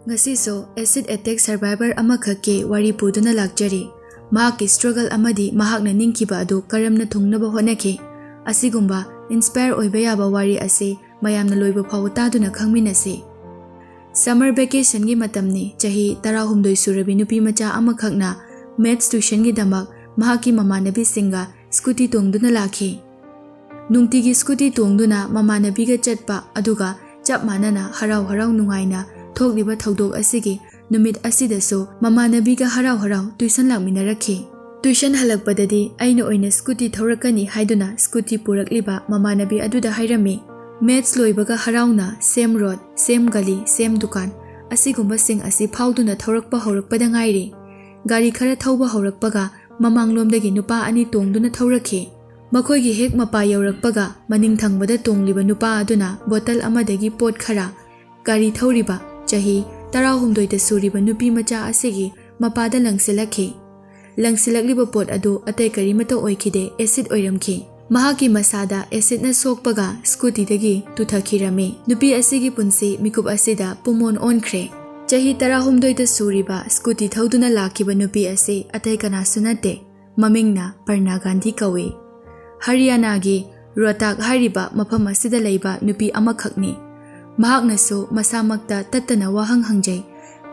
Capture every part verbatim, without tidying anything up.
ꯉꯁꯤꯁꯨ acid attack survivor ꯑꯃꯈꯛꯀꯤ ꯋꯥꯔꯤ ꯄꯨꯗꯨꯅ ꯂꯥꯛꯆꯔꯤ꯫ ꯃꯍꯥꯛꯀꯤ struggle ꯑꯃꯗꯤ ꯃꯍꯥꯛꯅ ꯅꯤꯡꯈꯤꯕ ꯑꯗꯨ ꯀꯔꯝꯅ ꯊꯨꯡꯅꯕ ꯍꯣꯠꯅꯈꯤ꯫ ꯑꯁꯤꯒꯨꯝꯕ inspire ꯑꯣꯏꯕ ꯌꯥꯕ ꯋꯥꯔꯤ ꯑꯁꯤ ꯃꯌꯥꯝꯅ ꯂꯣꯏꯕ ꯐꯥꯎꯕ ꯇꯥꯗꯨꯅ ꯈꯪꯃꯤꯟꯅꯁꯤ꯫ Summer vacationꯒꯤ ꯃꯇꯝꯅꯤ꯫ ꯆꯍꯤ ꯇꯔꯥꯍꯨꯝꯗꯣꯏ ꯁꯨꯔꯕꯤ ꯅꯨꯄꯤ ꯃꯆꯥ ꯑꯃꯈꯛꯅ maths tuitionꯒꯤꯗꯃꯛ ꯃꯍꯥꯛꯀꯤ ꯃꯃꯥꯟꯅꯕꯤꯁꯤꯡꯒ scooty ꯇꯣꯡꯗꯨꯅ ꯂꯥꯛꯈꯤ꯫ ꯅꯨꯡꯇꯤꯒꯤ scooty ꯇꯣꯡꯗꯨꯅ ꯃꯃꯥꯟꯅꯕꯤꯒ ꯆꯠꯄ, ꯑꯗꯨꯒ ꯆꯞ ꯃꯥꯟꯅꯅ ꯍꯔꯥꯎ ꯍꯔꯥꯎ ꯅꯨꯡꯉꯥꯏꯅ ꯊꯣꯛꯂꯤꯕ ꯊꯧꯗꯣꯛ ꯑꯁꯤꯒꯤ ꯅꯨꯃꯤꯠ ꯑꯁꯤꯗꯁꯨ ꯃꯃꯥꯟꯅꯕꯤꯒ ꯍꯔꯥꯎ ꯍꯔꯥꯎ tuition ꯂꯥꯛꯃꯤꯟꯅꯔꯛꯈꯤ꯫ Tuition ꯍꯜꯂꯛꯄꯗꯗꯤ ꯑꯩꯅ ꯑꯣꯏꯅ scooty ꯊꯧꯔꯛꯀꯅꯤ ꯍꯥꯏꯗꯨꯅ scooty ꯄꯨꯔꯛꯂꯤꯕ ꯃꯃꯥꯟꯅꯕꯤ ꯑꯗꯨꯗ ꯍꯥꯏꯔꯝꯃꯤ꯫ Maths ꯂꯣꯏꯕꯒ ꯍꯔꯥꯎꯅ same road, same ꯒꯂꯤ, same ꯗꯨꯀꯥꯟ ꯑꯁꯤꯒꯨꯝꯕꯁꯤꯡ ꯑꯁꯤ ꯐꯥꯎꯗꯨꯅ ꯊꯧꯔꯛꯄ ꯍꯧꯔꯛꯄꯗ ꯉꯥꯏꯔꯤ꯫ ꯒꯥꯔꯤ ꯈꯔ ꯊꯧꯕ ꯍꯧꯔꯛꯄꯒ ꯃꯃꯥꯡꯂꯣꯝꯗꯒꯤ ꯅꯨꯄꯥ ꯑꯅꯤ ꯇꯣꯡꯗꯨꯅ ꯊꯧꯔꯛꯈꯤ꯫ ꯃꯈꯣꯏꯒꯤ ꯍꯦꯛ ꯃꯄꯥ ꯌꯧꯔꯛꯄꯒ ꯃꯅꯤꯡ ꯊꯪꯕꯗ ꯇꯣꯡꯂꯤꯕ ꯅꯨꯄꯥ ꯑꯗꯨꯅ bottle ꯑꯃꯗꯒꯤ ꯄꯣꯠ ꯈꯔ ꯒꯥꯔꯤ ꯊꯧꯔꯤꯕ ꯆꯍꯤ ꯇꯔꯥꯍꯨꯝꯗꯣꯏꯗ ꯁꯨꯔꯤꯕ ꯅꯨꯄꯤ ꯃꯆꯥ ꯑꯁꯤꯒꯤ ꯃꯄꯥꯗ ꯂꯪꯁꯤꯜꯂꯛꯈꯤ꯫ ꯂꯪꯁꯤꯜꯂꯛꯂꯤꯕ ꯄꯣꯠ ꯑꯗꯨ ꯑꯇꯩ ꯀꯔꯤꯃꯠꯇ ꯑꯣꯏꯈꯤꯗꯦ, acid ꯑꯣꯏꯔꯝꯈꯤ꯫ ꯃꯍꯥꯛꯀꯤ ꯃꯁꯥꯗ acidꯅ ꯁꯣꯛꯄꯒ scootyꯗꯒꯤ ꯇꯨꯊꯈꯤꯔꯝꯃꯤ꯫ ꯅꯨꯄꯤ ꯑꯁꯤꯒꯤ ꯄꯨꯟꯁꯤ ꯃꯤꯀꯨꯞ ꯑꯁꯤꯗ ꯄꯨꯝꯑꯣꯟ ꯑꯣꯟꯈ꯭ꯔꯦ꯫ ꯆꯍꯤ ꯇꯔꯥꯍꯨꯝꯗꯣꯏꯗ ꯁꯨꯔꯤꯕ scooty ꯊꯧꯗꯨꯅ ꯂꯥꯛꯈꯤꯕ ꯅꯨꯄꯤ ꯑꯁꯤ ꯑꯇꯩ ꯀꯅꯥꯁꯨ ꯅꯠꯇꯦ꯫ ꯃꯃꯤꯡꯅ ꯄꯔꯅꯥ ꯒꯥꯟꯙꯤ ꯀꯧꯏ꯫ ꯍꯔꯤꯌꯥꯅꯥꯒꯤ ꯔꯣꯍꯇꯥꯛ ꯍꯥꯏꯔꯤꯕ ꯃꯐꯝ ꯑꯁꯤꯗ ꯂꯩꯕ ꯅꯨꯄꯤ ꯑꯃꯈꯛꯅꯤ꯫ ꯃꯍꯥꯛꯅꯁꯨ ꯃꯁꯥꯃꯛꯇ ꯇꯠꯇꯅ ꯋꯥꯍꯪ ꯍꯪꯖꯩ,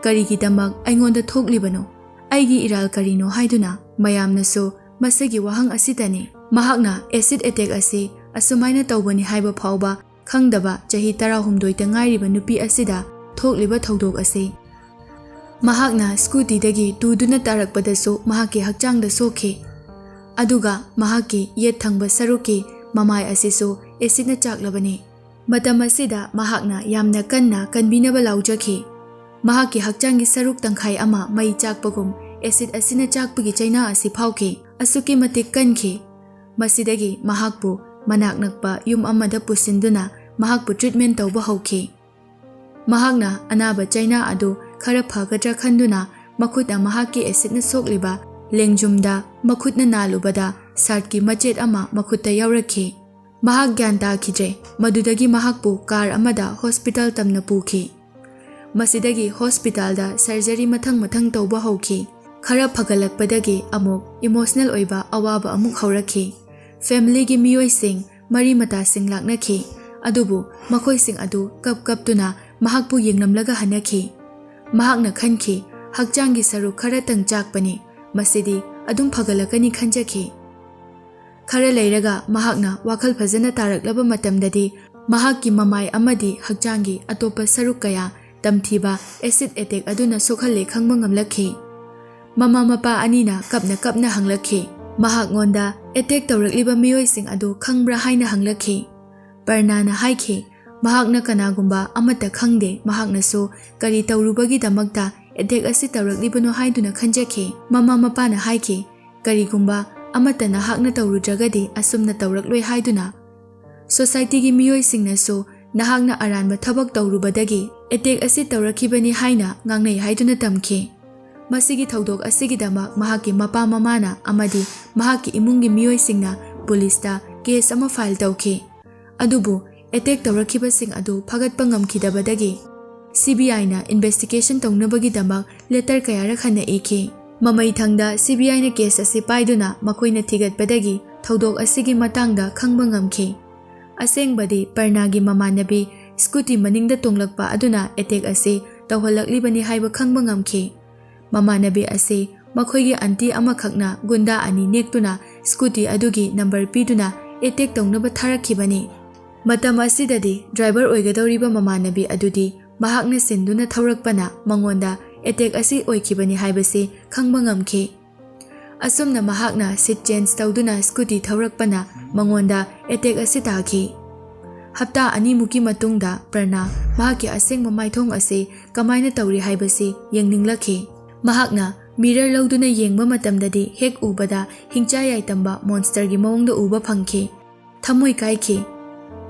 "ꯀꯔꯤꯒꯤꯗꯃꯛ ꯑꯩꯉꯣꯟꯗ ꯊꯣꯛꯂꯤꯕꯅꯣ? ꯑꯩꯒꯤ ꯏꯔꯥꯜ ꯀꯔꯤꯅꯣ?" ꯍꯥꯏꯗꯨꯅ ꯃꯌꯥꯝꯅꯁꯨ ꯃꯁꯤꯒꯤ ꯋꯥꯍꯪ ꯑꯁꯤꯗꯅꯤ꯫ ꯃꯍꯥꯛꯅ acid attack ꯑꯁꯤ ꯑꯁꯨꯃꯥꯏꯅ ꯇꯧꯕꯅꯤ ꯍꯥꯏꯕ ꯐꯥꯎꯕ ꯈꯪꯗꯕ ꯆꯍꯤ ꯇꯔꯥꯍꯨꯝꯗꯣꯏꯗ ꯉꯥꯏꯔꯤꯕ ꯅꯨꯄꯤ ꯑꯁꯤꯗ ꯊꯣꯛꯂꯤꯕ ꯊꯧꯗꯣꯛ ꯑꯁꯤ꯫ ꯃꯍꯥꯛꯅ scootyꯗꯒꯤ ꯇꯨꯗꯨꯅ ꯇꯥꯔꯛꯄꯗꯁꯨ ꯃꯍꯥꯛꯀꯤ ꯍꯛꯆꯥꯡꯗ ꯁꯣꯛꯈꯤ꯫ ꯑꯗꯨꯒ ꯃꯍꯥꯛꯀꯤ ꯌꯦꯠ ꯊꯪꯕ ꯁꯔꯨꯛꯀꯤ ꯃꯃꯥꯏ ꯑꯁꯤꯁꯨ acidꯅ ꯆꯥꯛꯂꯕꯅꯤ꯫ ꯃꯇꯝ ꯑꯁꯤꯗ ꯃꯍꯥꯛꯅ ꯌꯥꯝꯅ ꯀꯟꯅ ꯀꯟꯕꯤꯅꯕ ꯂꯥꯎꯖꯈꯤ꯫ ꯃꯍꯥꯛꯀꯤ ꯍꯛꯆꯥꯡꯒꯤ ꯁꯔꯨꯛ ꯇꯪꯈꯥꯏ ꯑꯃ ꯃꯩ ꯆꯥꯛꯄꯒꯨꯝ acid ꯑꯁꯤꯅ ꯆꯥꯛꯄꯒꯤ ꯆꯩꯅꯥ ꯑꯁꯤ ꯐꯥꯎꯈꯤ꯫ ꯑꯁꯨꯛꯀꯤ ꯃꯇꯤꯛ ꯀꯟꯈꯤ꯫ ꯃꯁꯤꯗꯒꯤ ꯃꯍꯥꯛꯄꯨ ꯃꯅꯥꯛ ꯅꯛꯄ ꯌꯨꯝ ꯑꯃꯗ ꯄꯨꯁꯤꯟꯗꯨꯅ ꯃꯍꯥꯛꯄꯨ treatment ꯇꯧꯕ ꯍꯧꯈꯤ꯫ ꯃꯍꯥꯛꯅ ꯑꯅꯥꯕ ꯆꯩꯅꯥ ꯑꯗꯨ ꯈꯔ ꯐꯒꯗ꯭ꯔꯥ ꯈꯟꯗꯨꯅ ꯃꯈꯨꯠꯅ ꯃꯍꯥꯛꯀꯤ acidꯅ ꯁꯣꯛꯂꯤꯕ ꯂꯦꯡꯖꯨꯝꯗ ꯃꯈꯨꯠꯅ ꯅꯥꯜꯂꯨꯕꯗ shirtꯀꯤ ꯃꯆꯦꯠ ꯑꯃ ꯃꯈꯨꯠꯇ ꯌꯥꯎꯔꯛꯈꯤ꯫ ꯃꯍꯥꯛ ꯒ꯭ꯌꯥꯟ ꯇꯥꯈꯤꯗ꯭ꯔꯦ꯫ ꯃꯗꯨꯗꯒꯤ ꯃꯍꯥꯛꯄꯨ car ꯑꯃꯗ hospital ꯇꯝꯅ ꯄꯨꯈꯤ꯫ ꯃꯁꯤꯗꯒꯤ ꯍꯣꯁꯄꯤꯇꯥꯜꯗ ꯁꯔꯖꯔꯤ ꯃꯊꯪ ꯃꯊꯪ ꯇꯧꯕ ꯍꯧꯈꯤ꯫ ꯈꯔ ꯐꯒꯠꯂꯛꯄꯗꯒꯤ ꯑꯃꯨꯛ ꯏꯃꯣꯁꯅꯦꯜ ꯑꯣꯏꯕ ꯑꯋꯥꯕ ꯑꯃꯨꯛ ꯍꯧꯔꯛꯈꯤ꯫ ꯐꯦꯃꯤꯂꯤꯒꯤ ꯃꯤꯑꯣꯏꯁꯤꯡ, ꯃꯔꯤ ꯃꯇꯥꯁꯤꯡ ꯂꯥꯛꯅꯈꯤ꯫ ꯑꯗꯨꯕꯨ ꯃꯈꯣꯏꯁꯤꯡ ꯑꯗꯨ ꯀꯞ ꯀꯞꯇꯨꯅ ꯃꯍꯥꯛꯄꯨ ꯌꯦꯡꯂꯝꯂꯒ ꯍꯟꯅꯈꯤ꯫ ꯃꯍꯥꯛꯅ ꯈꯟꯈꯤ, "ꯍꯛꯆꯥꯡꯒꯤ ꯁꯔꯨꯛ ꯈꯔꯇꯪ ꯆꯥꯛꯄꯅꯤ, ꯃꯁꯤꯗꯤ ꯑꯗꯨꯝ ꯐꯒꯠꯂꯛꯀꯅꯤ" ꯈꯟꯖꯈꯤ꯫ ꯈꯔ ꯂꯩꯔꯒ ꯃꯍꯥꯛꯅ ꯋꯥꯈꯜ ꯐꯖꯅ ꯇꯥꯔꯛꯂꯕ ꯃꯇꯝꯗꯗꯤ ꯃꯍꯥꯛꯀꯤ ꯃꯃꯥꯏ ꯑꯃꯗꯤ ꯍꯛꯆꯥꯡꯒꯤ ꯑꯇꯣꯞꯄ ꯁꯔꯨꯛ ꯀꯌꯥ ꯇꯝꯊꯤꯕ ꯑꯦꯁꯤꯗ ꯑꯦꯇꯦꯛ ꯑꯗꯨꯅ ꯁꯣꯛꯍꯜꯂꯦ ꯈꯪꯕ ꯉꯝꯂꯛꯈꯤ꯫ ꯃꯃꯥ ꯃꯄꯥ ꯑꯅꯤꯅ ꯀꯞꯅ ꯀꯞꯅ ꯍꯪꯂꯛꯈꯤ꯫ ꯃꯍꯥꯛꯉꯣꯟꯗ ꯑꯦꯇꯦꯛ ꯇꯧꯔꯛꯂꯤꯕ ꯃꯤꯑꯣꯏꯁꯤꯡ ꯑꯗꯨ ꯈꯪꯕ꯭ꯔꯥ ꯍꯥꯏꯅ ꯍꯪꯂꯛꯈꯤ꯫ ꯄꯔꯅꯥꯅ ꯍꯥꯏꯈꯤ, ꯃꯍꯥꯛꯅ ꯀꯅꯥꯒꯨꯝꯕ ꯑꯃꯠꯇ ꯈꯪꯗꯦ, ꯃꯍꯥꯛꯅꯁꯨ ꯀꯔꯤ ꯇꯧꯔꯨꯕꯒꯤꯗꯃꯛꯇ ꯑꯦꯇꯦꯛ ꯑꯁꯤ ꯇꯧꯔꯛꯂꯤꯕꯅꯣ ꯍꯥꯏꯗꯨꯅ ꯈꯟꯖꯈꯤ꯫ ꯃꯃꯥ ꯃꯄꯥꯅ ꯍꯥꯏꯈꯤ, "ꯀꯔꯤꯒꯨꯝꯕ ꯑꯃꯠꯇ ꯅꯍꯥꯛꯅ ꯇꯧꯔꯨꯗ꯭ꯔꯒꯗꯤ ꯑꯁꯨꯝꯅ ꯇꯧꯔꯛꯂꯣꯏ" ꯍꯥꯏꯗꯨꯅ꯫ ꯁꯣꯁꯥꯏꯇꯤꯒꯤ ꯃꯤꯑꯣꯏꯁꯤꯡꯅꯁꯨ ꯅꯍꯥꯛꯅ ꯑꯔꯥꯟꯕ ꯊꯕꯛ ꯇꯧꯔꯨꯕꯗꯒꯤ ꯑꯦꯇꯦꯛ ꯑꯁꯤ ꯇꯧꯔꯛꯈꯤꯕꯅꯤ ꯍꯥꯏꯅ ꯉꯥꯡꯅꯩ ꯍꯥꯏꯗꯨꯅ ꯇꯝꯈꯤ꯫ ꯃꯁꯤꯒꯤ ꯊꯧꯗꯣꯛ ꯑꯁꯤꯒꯤꯗꯃꯛ ꯃꯍꯥꯛꯀꯤ ꯃꯄꯥ ꯃꯃꯥꯅ ꯑꯃꯗꯤ ꯃꯍꯥꯛꯀꯤ ꯏꯃꯨꯡꯒꯤ ꯃꯤꯑꯣꯏꯁꯤꯡꯅ ꯄꯨꯂꯤꯁꯇ ꯀꯦꯁ ꯑꯃ ꯐꯥꯏꯜ ꯇꯧꯈꯤ꯫ ꯑꯗꯨꯕꯨ ꯑꯦꯇꯦꯛ ꯇꯧꯔꯛꯈꯤꯕꯁꯤꯡ ꯑꯗꯨ ꯐꯒꯠꯄ ꯉꯝꯈꯤꯗꯕꯗꯒꯤ ꯁꯤ ꯕꯤ ꯑꯥꯏꯅ ꯏꯟꯚꯦꯁꯇꯤꯒꯦꯁꯟ ꯇꯧꯅꯕꯒꯤꯗꯃꯛ ꯂꯦꯇꯔ ꯀꯌꯥꯔꯛ ꯍꯟꯅ ꯏꯈꯤ꯫ ꯃꯃꯩꯊꯪꯗ ꯁꯤ ꯕꯤ ꯑꯥꯏꯅ ꯀꯦꯁ ꯑꯁꯤ ꯄꯥꯏꯗꯨꯅ ꯃꯈꯣꯏꯅ ꯊꯤꯒꯠꯄꯗꯒꯤ ꯊꯧꯗꯣꯛ ꯑꯁꯤꯒꯤ ꯃꯇꯥꯡꯗ ꯈꯪꯕ ꯉꯝꯈꯤ꯫ ꯑꯁꯦꯡꯕꯗꯤ ꯄꯔꯅꯥꯒꯤ ꯃꯃꯥꯟꯅꯕꯤ ꯁ꯭ꯀꯨꯇꯤ ꯃꯅꯤꯡꯗ ꯇꯣꯡꯂꯛꯄ ꯑꯗꯨꯅ ꯑꯦꯇꯦꯛ ꯑꯁꯤ ꯇꯧꯍꯜꯂꯛꯂꯤꯕꯅꯤ ꯍꯥꯏꯕ ꯈꯪꯕ ꯉꯝꯈꯤ꯫ ꯃꯃꯥꯟꯅꯕꯤ ꯑꯁꯤ ꯃꯈꯣꯏꯒꯤ ꯑꯟꯇꯤ ꯑꯃꯈꯛꯅ ꯒꯨꯟꯗꯥ ꯑꯅꯤ ꯅꯦꯛꯇꯨꯅ ꯁ꯭ꯀꯨꯇꯤ ꯑꯗꯨꯒꯤ ꯅꯝꯕꯔ ꯄꯤꯗꯨꯅ ꯑꯦꯇꯦꯛ ꯇꯧꯅꯕ ꯊꯥꯔꯛꯈꯤꯕꯅꯤ꯫ ꯃꯇꯝ ꯑꯁꯤꯗꯗꯤ ꯗ꯭ꯔꯥꯏꯚꯔ ꯑꯣꯏꯒꯗꯧꯔꯤꯕ ꯃꯃꯥꯟꯅꯕꯤ ꯑꯗꯨꯗꯤ ꯃꯍꯥꯛꯅ ꯁꯤꯟꯗꯨꯅ ꯊꯧꯔꯛꯄꯅ ꯃꯉꯣꯟꯗ ꯑꯦꯇꯦꯛ ꯑꯁꯤ ꯑꯣꯏꯈꯤꯕꯅꯤ ꯍꯥꯏꯕꯁꯤ ꯈꯪꯕ ꯉꯝꯈꯤ꯫ ꯑꯁꯨꯝꯅ ꯃꯍꯥꯛꯅ ꯁꯤꯠ ꯆꯦꯟꯖ ꯇꯧꯗꯨꯅ ꯁ꯭ꯀꯨꯇꯤ ꯊꯧꯔꯛꯄꯅ ꯃꯉꯣꯟꯗ ꯑꯦꯇꯦꯛ ꯑꯁꯤ ꯇꯥꯈꯤ꯫ ꯍꯞꯇꯥ ꯑꯅꯤꯃꯨꯛꯀꯤ ꯃꯇꯨꯡꯗ ꯄ꯭ꯔꯅꯥ ꯃꯍꯥꯛꯀꯤ ꯑꯁꯦꯡꯕ ꯃꯥꯏꯊꯣꯡ ꯑꯁꯤ ꯀꯃꯥꯏꯅ ꯇꯧꯔꯤ ꯍꯥꯏꯕꯁꯤ ꯌꯦꯡꯅꯤꯡꯂꯛꯈꯤ꯫ ꯃꯍꯥꯛꯅ ꯃꯤꯔꯔ ꯂꯧꯗꯨꯅ ꯌꯦꯡꯕ ꯃꯇꯝꯗꯗꯤ ꯍꯦꯛ ꯎꯕꯗ ꯍꯤꯡꯆꯥ ꯌꯥꯏꯇꯝꯕ ꯃꯣꯟꯁꯇꯔꯒꯤ ꯃꯑꯣꯡꯗ ꯎꯕ ꯐꯪꯈꯤ꯫ ꯊꯃꯣꯏ ꯀꯥꯏꯈꯤ꯫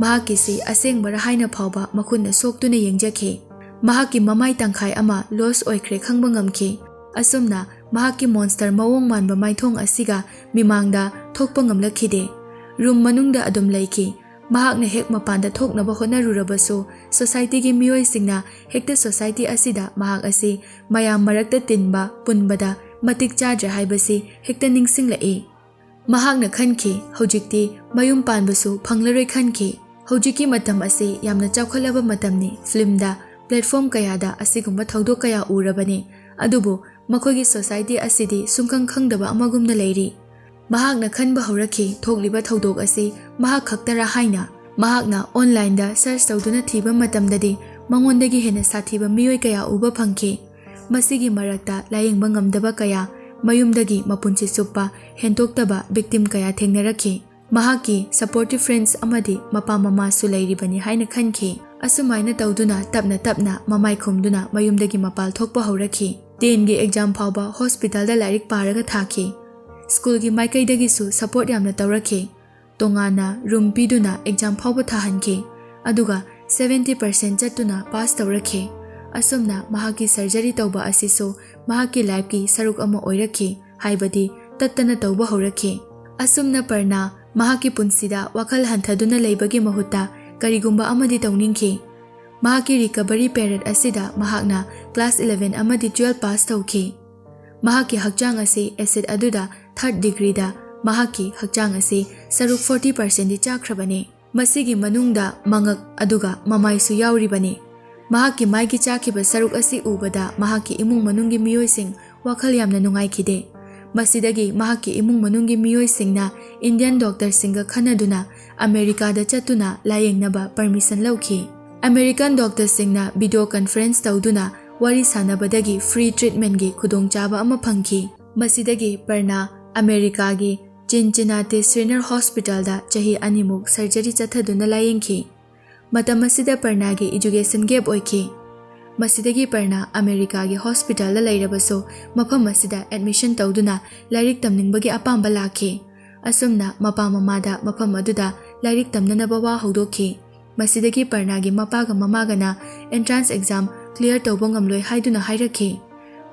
ꯃꯍꯥꯛꯀꯤꯁꯤ ꯑꯁꯦꯡꯕꯔꯥ ꯍꯥꯏꯅ ꯐꯥꯎꯕ ꯃꯈꯨꯠꯅ ꯁꯣꯛꯇꯨꯅ ꯌꯦꯡꯖꯈꯤ꯫ ꯃꯍꯥꯛꯀꯤ ꯃꯃꯥꯏ ꯇꯪꯈꯥꯏ ꯑꯃ ꯂꯣꯁ ꯑꯣꯏꯈ꯭ꯔꯦ ꯈꯪꯕ ꯉꯝꯈꯤ꯫ ꯑꯁꯨꯝꯅ ꯃꯍꯥꯛꯀꯤ ꯃꯣꯟꯁꯇꯔ ꯃꯑꯣꯡ ꯃꯥꯟꯕ ꯃꯥꯏꯊꯣꯡ ꯑꯁꯤꯒ ꯃꯤꯃꯥꯡꯗ ꯊꯣꯛꯄ ꯉꯝꯂꯛꯈꯤꯗꯦ꯫ ꯔꯨꯝ ꯃꯅꯨꯡꯗ ꯑꯗꯨꯝ ꯂꯩꯈꯤ꯫ ꯃꯍꯥꯛꯅ ꯍꯦꯛ ꯃꯄꯥꯟꯗ ꯊꯣꯛꯅꯕ ꯍꯣꯠꯅꯔꯨꯔꯕꯁꯨ, ꯁꯣꯁꯥꯏꯇꯤꯒꯤ ꯃꯤꯑꯣꯏꯁꯤꯡꯅ ꯍꯦꯛꯇ ꯁꯣꯁꯥꯏꯇꯤ ꯑꯁꯤꯗ ꯃꯍꯥꯛ ꯑꯁꯤ ꯃꯌꯥꯝ ꯃꯔꯛꯇ ꯇꯤꯟꯕ, ꯄꯨꯟꯕꯗ ꯃꯇꯤꯛ ꯆꯥꯗ꯭ꯔꯦ ꯍꯥꯏꯕꯁꯤ ꯍꯦꯛꯇ ꯅꯤꯡꯁꯤꯡꯂꯛꯏ꯫ ꯃꯍꯥꯛꯅ ꯈꯟꯈꯤ, ꯍꯧꯖꯤꯛꯇꯤ ꯃꯌꯨꯝ ꯄꯥꯟꯕꯁꯨ ꯐꯪꯂꯔꯣꯏ ꯈꯟꯈꯤ꯫ ꯍꯧꯖꯤꯛꯀꯤ ꯃꯇꯝ ꯑꯁꯤ ꯌꯥꯝꯅ ꯆꯥꯎꯈꯠꯂꯕ ꯃꯇꯝꯅꯤ꯫ ꯐꯤꯜꯝꯗ, ꯄ꯭ꯂꯦꯠꯐꯣꯝ ꯀꯌꯥꯗ ꯑꯁꯤꯒꯨꯝꯕ ꯊꯧꯗꯣꯛ ꯀꯌꯥ ꯎꯔꯕꯅꯤ꯫ ꯑꯗꯨꯕꯨ ꯃꯈꯣꯏꯒꯤ ꯁꯣꯁꯥꯏꯇꯤ ꯑꯁꯤꯗꯤ ꯁꯨꯡꯈꯪ ꯈꯪꯗꯕ ꯑꯃꯒꯨꯝꯅ ꯂꯩꯔꯤ꯫ ꯃꯍꯥꯛꯅ ꯈꯟꯕ ꯍꯧꯔꯛꯈꯤ, ꯊꯣꯛꯂꯤꯕ ꯊꯧꯗꯣꯛ ꯑꯁꯤ ꯃꯍꯥꯛ ꯈꯛꯇꯔꯥ ꯍꯥꯏꯅ꯫ ꯃꯍꯥꯛꯅ ꯑꯣꯟꯂꯥꯏꯟꯗ ꯁꯔꯆ ꯇꯧꯗꯨꯅ ꯊꯤꯕ ꯃꯇꯝꯗꯗꯤ ꯃꯉꯣꯟꯗꯒꯤ ꯍꯦꯟꯅ ꯁꯥꯊꯤꯕ ꯃꯤꯑꯣꯏ ꯀꯌꯥ ꯎꯕ ꯐꯪꯈꯤ꯫ ꯃꯁꯤꯒꯤ ꯃꯔꯛꯇ ꯂꯥꯌꯦꯡꯕ ꯉꯝꯗꯕ ꯀꯌꯥ, ꯃꯌꯨꯝꯗꯒꯤ ꯃꯄꯨꯟꯁꯤ ꯆꯨꯞꯄ ꯍꯦꯟꯗꯣꯛꯇꯕ ꯚꯤꯛꯇꯤꯝ ꯀꯌꯥ ꯊꯦꯡꯅꯔꯛꯈꯤ꯫ ꯃꯍꯥꯛꯀꯤ ꯁꯄꯣꯔꯇꯤꯚ ꯐ꯭ꯔꯦꯟꯁ ꯑꯃꯗꯤ ꯃꯄꯥ ꯃꯃꯥꯁꯨ ꯂꯩꯔꯤꯕꯅꯤ ꯍꯥꯏꯅ ꯈꯟꯈꯤ꯫ ꯑꯁꯨꯃꯥꯏꯅ ꯇꯧꯗꯨꯅ ꯇꯞꯅ ꯇꯞꯅ ꯃꯃꯥꯏ ꯈꯨꯝꯗꯨꯅ ꯃꯌꯨꯝꯗꯒꯤ ꯃꯄꯥꯜ ꯊꯣꯛꯄ ꯍꯧꯔꯛꯈꯤ꯫ ꯇꯦꯟꯒꯤ ꯑꯦꯛꯖꯥꯝ ꯐꯥꯎꯕ ꯍꯣꯁꯄꯤꯇꯥꯜꯗ ꯂꯥꯏꯔꯤꯛ ꯄꯥꯔꯒ ꯊꯥꯈꯤ꯫ ꯁ꯭ꯀꯨꯜꯒꯤ ꯃꯥꯏꯀꯩꯗꯒꯤꯁꯨ ꯁꯄꯣꯔꯠ ꯌꯥꯝꯅ ꯇꯧꯔꯛꯈꯤ꯫ ꯇꯣꯉꯥꯟꯅ ꯔꯨꯝ ꯄꯤꯗꯨꯅ ꯑꯦꯛꯖꯥꯝ ꯐꯥꯎꯕ ꯊꯥꯍꯟꯈꯤ꯫ ꯑꯗꯨꯒ ꯁꯚꯦꯟꯇꯤ ꯄꯥꯔꯁꯦꯟ ꯆꯠꯇꯨꯅ ꯄꯥꯁ ꯇꯧꯔꯛꯈꯤ꯫ ꯑꯁꯨꯝꯅ ꯃꯍꯥꯛꯀꯤ ꯁꯔꯖꯔꯤ ꯇꯧꯕ ꯑꯁꯤꯁꯨ ꯃꯍꯥꯛꯀꯤ ꯂꯥꯏꯐꯀꯤ ꯁꯔꯨꯛ ꯑꯃ ꯑꯣꯏꯔꯛꯈꯤ, ꯍꯥꯏꯕꯗꯤ ꯇꯠꯇꯅ ꯇꯧꯕ ꯍꯧꯔꯛꯈꯤ꯫ ꯑꯁꯨꯝꯅ ꯄꯔꯅꯥ ꯃꯍꯥꯛꯀꯤ ꯄꯨꯟꯁꯤꯗ ꯋꯥꯈꯜ ꯍꯟꯊꯗꯨꯅ ꯂꯩꯕꯒꯤ ꯃꯍꯨꯠꯇ ꯀꯔꯤꯒꯨꯝꯕ ꯑꯃꯗꯤ ꯇꯧꯅꯤꯡꯈꯤ꯫ ꯃꯍꯥꯛꯀꯤ ꯔꯤꯀꯚꯔꯤ ꯄꯦꯔꯦꯗ ꯑꯁꯤꯗ ꯃꯍꯥꯛꯅ ꯀ꯭ꯂꯥꯁ ꯏꯂꯦꯚꯦꯟ ꯑꯃꯗꯤ ꯇꯨꯋꯦꯜꯐ ꯄꯥꯁ ꯇꯧꯈꯤ꯫ ꯃꯍꯥꯛꯀꯤ ꯍꯛꯆꯥꯡ ꯑꯁꯤ ꯑꯦꯁꯤꯗ ꯑꯗꯨꯗ ꯊꯥꯔꯗ ꯗꯤꯒ꯭ꯔꯤꯗ ꯃꯍꯥꯛꯀꯤ ꯍꯛꯆꯥꯡ ꯑꯁꯤ ꯁꯔꯨꯛ ꯐꯣꯔꯇꯤ ꯄꯥꯔꯁꯦꯟꯗꯤ ꯆꯥꯈ꯭ꯔꯕꯅꯤ꯫ ꯃꯁꯤꯒꯤ ꯃꯅꯨꯡꯗ ꯃꯉꯛ ꯑꯗꯨꯒ ꯃꯃꯥꯏꯁꯨ ꯌꯥꯎꯔꯤꯕꯅꯤ꯫ ꯃꯍꯥꯛꯀꯤ ꯃꯥꯏꯒꯤ ꯆꯥꯈꯤꯕ ꯁꯔꯨꯛ ꯑꯁꯤ ꯎꯕꯗ ꯃꯍꯥꯛꯀꯤ ꯏꯃꯨꯡ ꯃꯅꯨꯡꯒꯤ ꯃꯤꯑꯣꯏꯁꯤꯡ ꯋꯥꯈꯜ ꯌꯥꯝꯅ ꯅꯨꯡꯉꯥꯏꯈꯤꯗꯦ꯫ ꯃꯁꯤꯗꯒꯤ ꯃꯍꯥꯛꯀꯤ ꯏꯃꯨꯡ ꯃꯅꯨꯡꯒꯤ ꯃꯤꯑꯣꯏꯁꯤꯡꯅ ꯏꯟꯗꯤꯌꯟ ꯗꯣꯛꯇꯔꯁꯤꯡꯒ ꯈꯟꯅꯗꯨꯅ ꯑꯃꯦꯔꯤꯀꯥꯗ ꯆꯠꯇꯨꯅ ꯂꯥꯌꯦꯡꯅꯕ ꯄꯔꯃꯤꯁꯟ ꯂꯧꯈꯤ꯫ ꯑꯃꯦꯔꯤꯀꯟ ꯗꯣꯛꯇꯔꯁꯤꯡꯅ ꯚꯤꯗꯤꯑꯣ ꯀꯟꯐꯔꯦꯟꯁ ꯇꯧꯗꯨꯅ ꯋꯥꯔꯤ ꯁꯥꯅꯕꯗꯒꯤ ꯐ꯭ꯔꯤ ꯇ꯭ꯔꯤꯠꯃꯦꯟꯒꯤ ꯈꯨꯗꯣꯡꯆꯥꯕ ꯑꯃ ꯐꯪꯈꯤ꯫ ꯃꯁꯤꯗꯒꯤ ꯄꯔꯅꯥ ꯑꯃꯦꯔꯤꯀꯥꯒꯤ ꯆꯤꯟꯆꯤꯅꯥꯇꯤ ꯁ꯭ꯔꯤꯅꯔ ꯍꯣꯁꯄꯤꯇꯥꯜꯗ ꯆꯍꯤ ꯑꯅꯤꯃꯨꯛ ꯁꯔꯖꯔꯤ ꯆꯠꯊꯗꯨꯅ ꯂꯥꯌꯦꯡꯈꯤ꯫ ꯃꯇꯝ ꯑꯁꯤꯗ ꯄꯔꯅꯥꯒꯤ ꯏꯖꯨꯀꯦꯁꯟ ꯒꯦꯞ ꯑꯣꯏꯈꯤ꯫ ꯃꯁꯤꯗꯒꯤ ꯄꯔꯅꯥ ꯑꯃꯦꯔꯤꯀꯥꯒꯤ ꯍꯣꯁꯄꯤꯇꯥꯜꯗ ꯂꯩꯔꯕꯁꯨ ꯃꯐꯝ ꯑꯁꯤꯗ ꯑꯦꯗꯃꯤꯁꯟ ꯇꯧꯗꯨꯅ ꯂꯥꯏꯔꯤꯛ ꯇꯝꯅꯤꯡꯕꯒꯤ ꯑꯄꯥꯝꯕ ꯂꯥꯛꯈꯤ꯫ ꯑꯁꯨꯝꯅ ꯃꯄꯥ ꯃꯃꯥꯗ ꯃꯐꯝ ꯑꯗꯨꯗ ꯂꯥꯏꯔꯤꯛ ꯇꯝꯅꯅꯕ ꯋꯥ ꯍꯧꯗꯣꯛꯈꯤ꯫ ꯃꯁꯤꯗꯒꯤ ꯄꯔꯅꯥꯒꯤ ꯃꯄꯥꯒ ꯃꯃꯥꯒꯅ ꯑꯦꯟꯇ꯭ꯔꯥꯟꯁ ꯑꯦꯛꯖꯥꯝ ꯀ꯭ꯂꯤꯌꯔ ꯇꯧꯕ ꯉꯝꯂꯣꯏ ꯍꯥꯏꯗꯨꯅ ꯍꯥꯏꯔꯛꯈꯤ꯫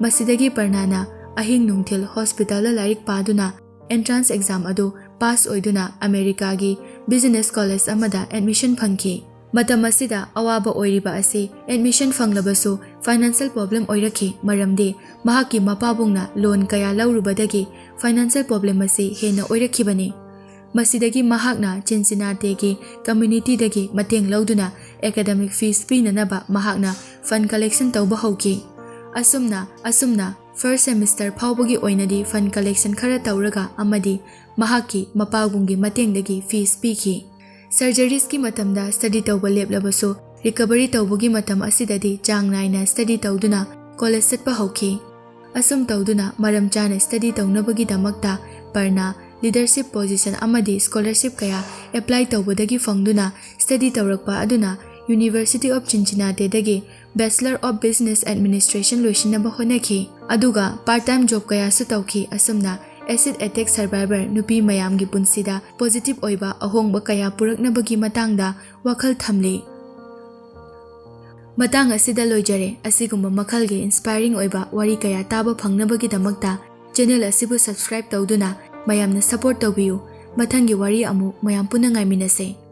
ꯃꯁꯤꯗꯒꯤ ꯄꯔꯅꯥꯅ ꯑꯍꯤꯡ ꯅꯨꯡꯊꯤꯜ ꯍꯣꯁꯄꯤꯇꯥꯜꯗ ꯂꯥꯏꯔꯤꯛ ꯄꯥꯗꯨꯅ ꯑꯦꯟꯇ꯭ꯔꯥꯟꯁ ꯑꯦꯛꯖꯥꯝ ꯑꯗꯨ ꯄꯥꯁ ꯑꯣꯏꯗꯨꯅ ꯑꯃꯦꯔꯤꯀꯥꯒꯤ business college ꯑꯃꯗ admission ꯐꯪꯈꯤ꯫ ꯃꯇꯝ ꯑꯁꯤꯗ ꯑꯋꯥꯕ ꯑꯣꯏꯔꯤꯕ ꯑꯁꯤ admission ꯐꯪꯂꯕꯁꯨ financial problem ꯑꯣꯏꯔꯛꯈꯤ, ꯃꯔꯝꯗꯤ ꯃꯍꯥꯛꯀꯤ ꯃꯄꯥꯕꯨꯡꯅ loan ꯀꯌꯥ ꯂꯧꯔꯨꯕꯗꯒꯤ financial problem ꯑꯁꯤ ꯍꯦꯟꯅ ꯑꯣꯏꯔꯛꯈꯤꯕꯅꯤ꯫ ꯃꯁꯤꯗꯒꯤ ꯃꯍꯥꯛꯅ ꯆꯤꯟꯆꯤꯅꯥꯇꯦꯒꯤ communityꯗꯒꯤ ꯃꯇꯦꯡ ꯂꯧꯗꯨꯅ academic fees ꯄꯤꯅꯅꯕ ꯃꯍꯥꯛꯅ fund collection ꯇꯧꯕ ꯍꯧꯈꯤ꯫ ꯑꯁꯨꯝꯅ, ꯑꯁꯨꯝꯅ first semester ꯐꯥꯎꯕꯒꯤ ꯑꯣꯏꯅꯗꯤ fund collection ꯈꯔ ꯇꯧꯔꯒ ꯑꯃꯗꯤ ꯃꯍꯥꯛꯀꯤ ꯃꯄꯥꯕꯨꯡꯒꯤ ꯃꯇꯦꯡꯗꯒꯤ fees ꯄꯤꯈꯤ꯫ Surgeriesꯀꯤ ꯃꯇꯝꯗ study ꯇꯧꯕ ꯂꯦꯞꯂꯕꯁꯨ, recovery ꯇꯧꯕꯒꯤ ꯃꯇꯝ ꯑꯁꯤꯗꯗꯤ ꯆꯥꯡ ꯅꯥꯏꯅ study ꯇꯧꯗꯨꯅ college ꯆꯠꯄ ꯍꯧꯈꯤ꯫ ꯑꯁꯨꯝ ꯇꯧꯗꯨꯅ ꯃꯔꯝ ꯆꯥꯅ study ꯇꯧꯅꯕꯒꯤꯗꯃꯛꯇ ꯄꯔꯅ leadership position ꯑꯃꯗꯤ scholarship ꯀꯌꯥ apply ꯇꯧꯕꯗꯒꯤ ꯐꯪꯗꯨꯅ study ꯇꯧꯔꯛꯄ ꯑꯗꯨꯅ University of Cincinnatiꯗꯒꯤ Bachelor of Business Administration ꯂꯣꯏꯁꯤꯟꯅꯕ ꯍꯣꯠꯅꯈꯤ꯫ ꯑꯗꯨꯒ part time job ꯀꯌꯥꯁꯨ ꯇꯧꯈꯤ꯫ ꯑꯁꯨꯝꯅ acid attack survivor ꯅꯨꯄꯤ ꯃꯌꯥꯝꯒꯤ ꯄꯨꯟꯁꯤꯗ positive ꯑꯣꯏꯕ ꯑꯍꯣꯡꯕ ꯀꯌꯥ ꯄꯨꯔꯛꯅꯕꯒꯤ ꯃꯇꯥꯡꯗ ꯋꯥꯈꯜ ꯊꯝꯂꯤ꯫ ꯃꯇꯥꯡ ꯑꯁꯤꯗ ꯂꯣꯏꯖꯔꯦ꯫ ꯑꯁꯤꯒꯨꯝꯕ ꯃꯈꯜꯒꯤ inspiring ꯑꯣꯏꯕ ꯋꯥꯔꯤ ꯀꯌꯥ ꯇꯥꯕ ꯐꯪꯅꯕꯒꯤꯗꯃꯛꯇ channel ꯑꯁꯤꯕꯨ subscribe ꯇꯧꯗꯨꯅ ꯃꯌꯥꯝꯅ support ꯇꯧꯕꯤꯌꯨ꯫ ꯃꯊꯪꯒꯤ ꯋꯥꯔꯤ ꯑꯃꯨꯛ ꯃꯌꯥꯝ ꯄꯨꯟꯅ ꯉꯥꯏꯃꯤꯟꯅꯁꯦ꯫